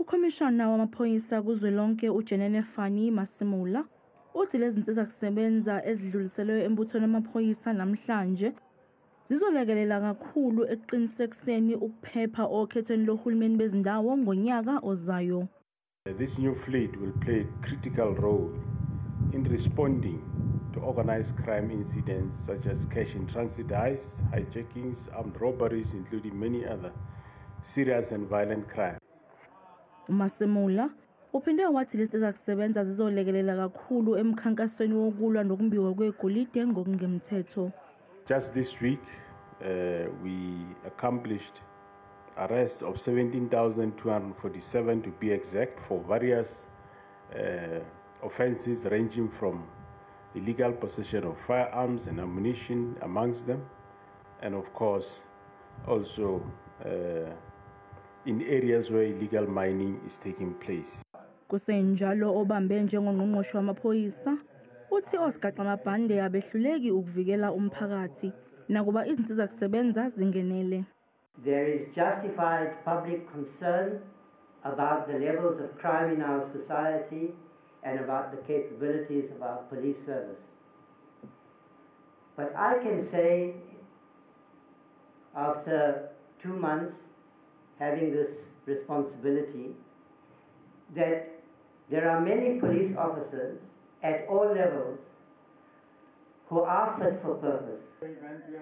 Ukhomishana wamaphoyisa kuzwelonke uJenene Fannie Masemola uthi lezi zinsizakusebenza ezidluliselwe embuthweni wamaphoyisa namhlanje zizolekelela kakhulu ekuqinisekiseni ukuphepha okhethweni lohulumeni bezindawo ngonyaka ozayo. This new fleet will play a critical role in responding to organized crime incidents such as cash in transit heists, hijackings, armed robberies, including many other serious and violent crimes. UMasemola uphinde wathi lezi zinsizakusebenza zizolekelela kakhulu emkhankasweni wokulwa nokumbiwa kwegolide ngokungemthetho. Just this week, we accomplished arrests of 17,247 to be exact for various offenses ranging from illegal possession of firearms and ammunition amongst them, and of course also in areas where illegal mining is taking place. Kusenjalo obambe njengongqongqoshe wamaphoyisa uthi osigaxamabhande abehluleki ukuvikela umphakathi nakuba izinsizakusebenza zingenele. There is justified public concern about the levels of crime in our society and about the capabilities of our police service. But I can say, after 2 months having this responsibility, that there are many police officers at all levels who are fit for purpose.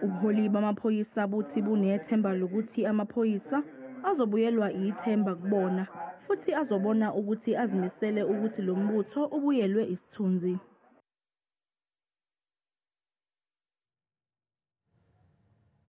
Ubuholi bamaphoyisa buthi bunethemba lokuthi amaphoyisa azobuyelwa ithemba kubona futhi azobona ukuthi azimisele ukuthi lo mbutho ubuyelwe isithunzi.